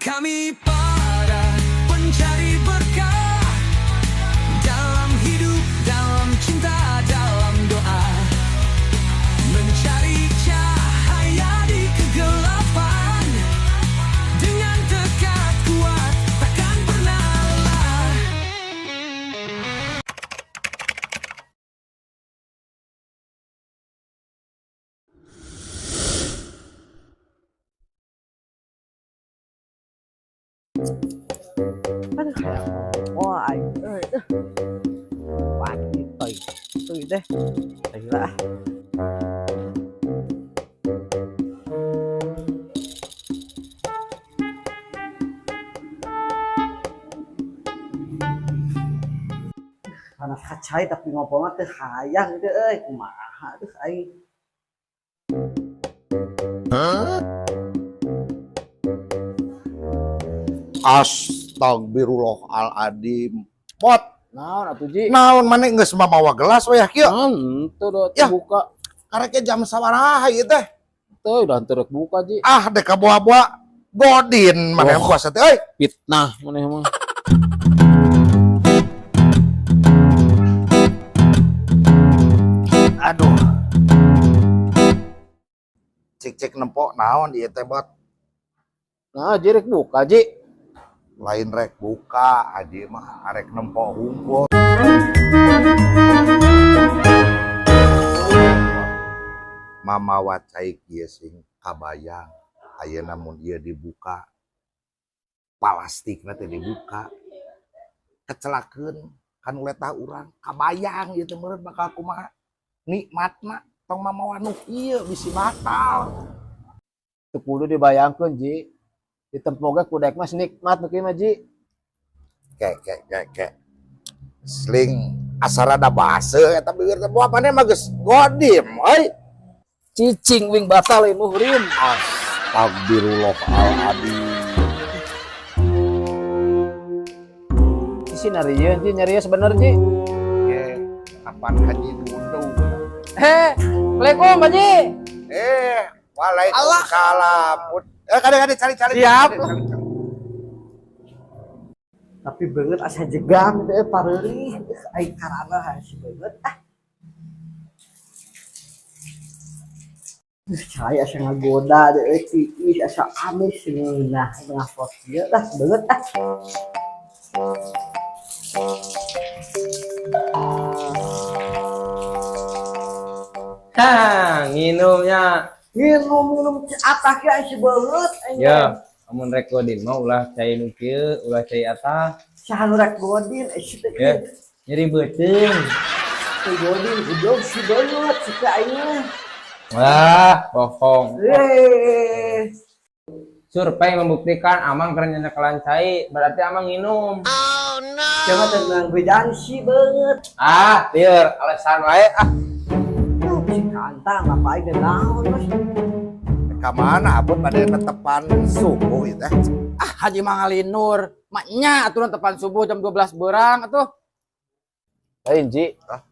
Kami para pencari berkah dalam hidup, dalam cinta, dalam doa. Mencari cahaya di kegelapan dengan tekad kuat takkan pernah lelah. Aduh, wah, aing euy. Pagi toy. Tuh deh. Gila. Panas kacai tapi ngopo mah teu hayang teu euy, kumaha tuh aing. Astagfirullahaladzim. Pot, Naon atuh, Ji? Naon maneh geus mamawa gelas wayah kieu? Naon teu da Ya. buka. Karek jam sabaraha ieu teh? Teu udah teu rek buka, Ji. Ah, dek kaboa-boa godin maneh Oh. puasa teh euy. Fitnah maneh mah. Aduh. Cik-cik nempo naon ieu teh, Bot? Nah, Ji rek buka, Ji. Lain rek buka, adi mah arek nempo hungkul. Mamawa cai kieu sing kabayang. Ayeuna mun ieu dibuka, plastikna teh dibuka. Kecelakeun kan letah urang, kabayang ieu teh meureun bakal kumaha. Nikmatna tong mamawa nu ieu bisi batal. Teu kudu dibayangkeun, Ji. Ditempo ge ku daek mah nikmat nu kieu mah, Ji. Kek kek kek kek. Sling asa rada base eta bibir teh, buah maneh mah geus godim euy. Cicing wing batal ieu muhrim. Astagfirullahaladzim. Sisi nyarieun, Ji, nyarieun sebener, Ji. Oke, kapan Haji Dudu? Eh, Assalamualaikum, Pak Ji. Eh, waalaikumsalam. Eh, kadang-kadang cari-cari. Siap. Cari, cari. Tapi beungeut asa jegang teh pareulih. Aing karana hayang si beungeut ah. Cai asa ngagoda deh euy, tiis asa amis ngeunah ngapot ieu lah beungeut ah. Hah, nginumnya. Minum-minum atak ya si beungeut aing. Ya, amun rek godin mah ulah cai nu kieu, ulah cai atah. Saha nu rek godin eh si teh. Ya, nyeri beuteung. Teu godin ujug si beungeut si teh aing mah. Wah, bohong. Eh, Survei membuktikan amang keur nyekelan cai, berarti amang nginum. Jangan tenang bedaan si beungeut. Ah, lieur, alasan wae ah. Si kantang apa aing naon mas. Ka mana abot pada netepan subuh ieu teh? Ah, Haji Mangalinur. Maknya aturan tepan subuh jam 12 berang atuh. Lain, Ji. Hah?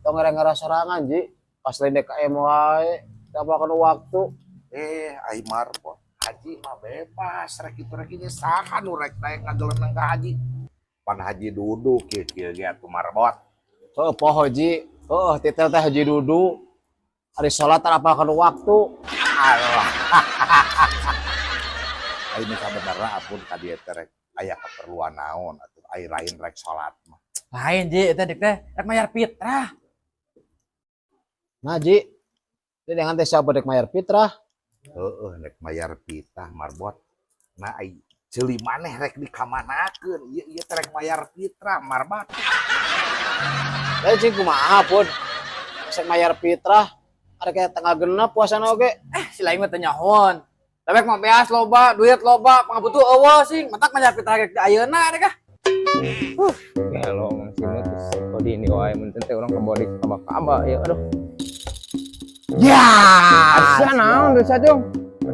Tong ngereng sorangan, Ji. Pas lain DKM wae, teu apa kana waktu. Eh, ai marbot. Haji mah bebas, rek kitu rek ieu saha nu rek daek ngageleneng ka haji. Pan Haji Dudu kieu kieu ge atuh marbot. Heuh, poho, Ji. Heuh, titel teh Haji Dudu. Ari salat teu apa kana waktu. Alah. Ai nu sabenerna apun ka dieu teh rek aya keperluan naon atuh ai lain rek salat mah. Lain, Ji, eta dek teh rek mayar fitrah. Nah, Ji. Ini dengan teh siapa dek mayar fitrah? Heeh, rek mayar pitah marbot. Nah, ai ceuli maneh rek dikamanakeun? Ieu ieu teh rek mayar fitrah marbot. Lain cing kumaha pun. Sek mayar fitrah, ada kayak tanggal genep puasana oge. Eh, si lain mah teu nyahoan. Tapi mah beas loba, duit loba, pangabutuh eueuh sing, matak mayar fitrah rek di ayeuna rek ah. Gelo mang simut terus kodi ini wae mun teh urang kabodi kaba-kaba ya aduh. Ya. Asa naon geus jong?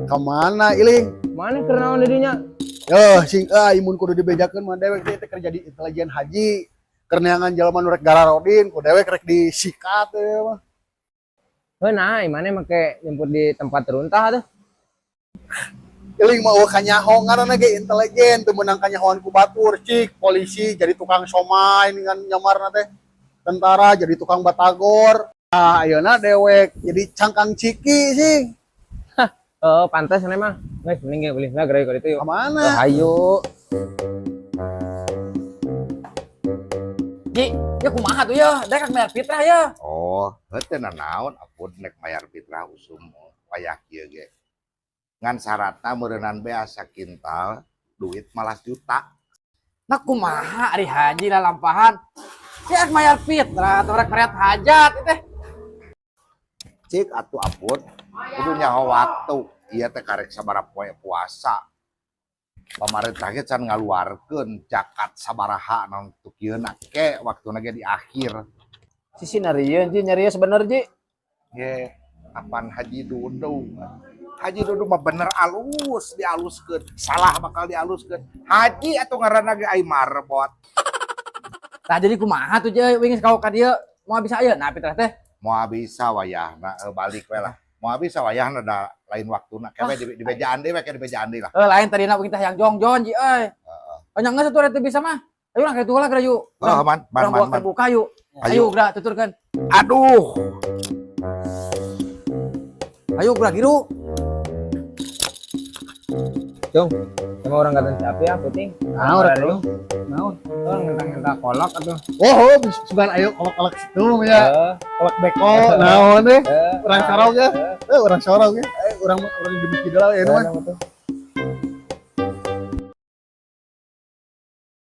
Ka mana iling? Mana keur naon di dinya? Yo, sing ah imun kudu dibejakeun mah dewek teh teh kerja di intelijen haji. Keur neangan jelema nu rek gararodin, ku dewek rek disikat teh mah. Heuh nah, mana make jemput di tempat runtah tuh. Iling mah euweuh kanyaho ngaranna ge intelijen teu meunang kanyahoan ku batur. Cik polisi jadi tukang somai dengan nyamarna teh. Tentara jadi tukang batagor. Ah, ayeuna dewek jadi cangkang ciki sih. Oh, pantas ini mah. Guys, mending ge beli lah gerai kalau itu yuk. Kemana? Oh, ayo. Ji, ya kumaha tuh ya? Dek bayar fitrah ya. Oh, heuh naon apun nek mayar fitrah usum wayah kieu ge. Ngan syaratna meureunnan beas sakintal duit malas juta. Nah kumaha ari haji lah lampahan. Ya mayar fitrah atau rek meriat hajat itu teh. Cik atuh apun kudu nyaho waktu. Ieu teh karek sabaraha poe puasa. Pamarentah ge can ngaluarkeun zakat sabaraha naon tu kieu ke waktuna ge di akhir. Sisi narieun Ji, nyarieu sebener Ji. Ye, apan Haji Dudu. Haji Dudu mah bener alus dialuskeun, salah bakal dialuskeun. Haji atuh ngaranna ge ai marbot. Nah jadi kumaha tuh Ji, wingis kau ka dieu moal bisa ayeuna fitrah teh. Moal bisa wayahna balik we lah. Moal bisa wayahna da lain waktuna. Kewe di bejaan deui we, ke di bejaan deui lah. Eh lain tadina wing teh yang jongjon Ji euy. Heeh. Nya geus atuh teu bisa mah. Ayo lah kitu lah geura yuk. Oh, man, man, Urang man, buka man. terbuka yuk. Ayo. Ayo geura tuturkeun. Aduh. Ayo geura giru. Cung, sama orang kata siapa ya, puting? Nah, orang dulu. Naon? Orang ngentang-ngentang kolak atuh. Oh, sugan ayo kolak-kolak situ ya. Kolak beko, naon deh. Orang sorong ya. Eh, orang sorong ya. Eh, orang orang di masjid lah ya mah.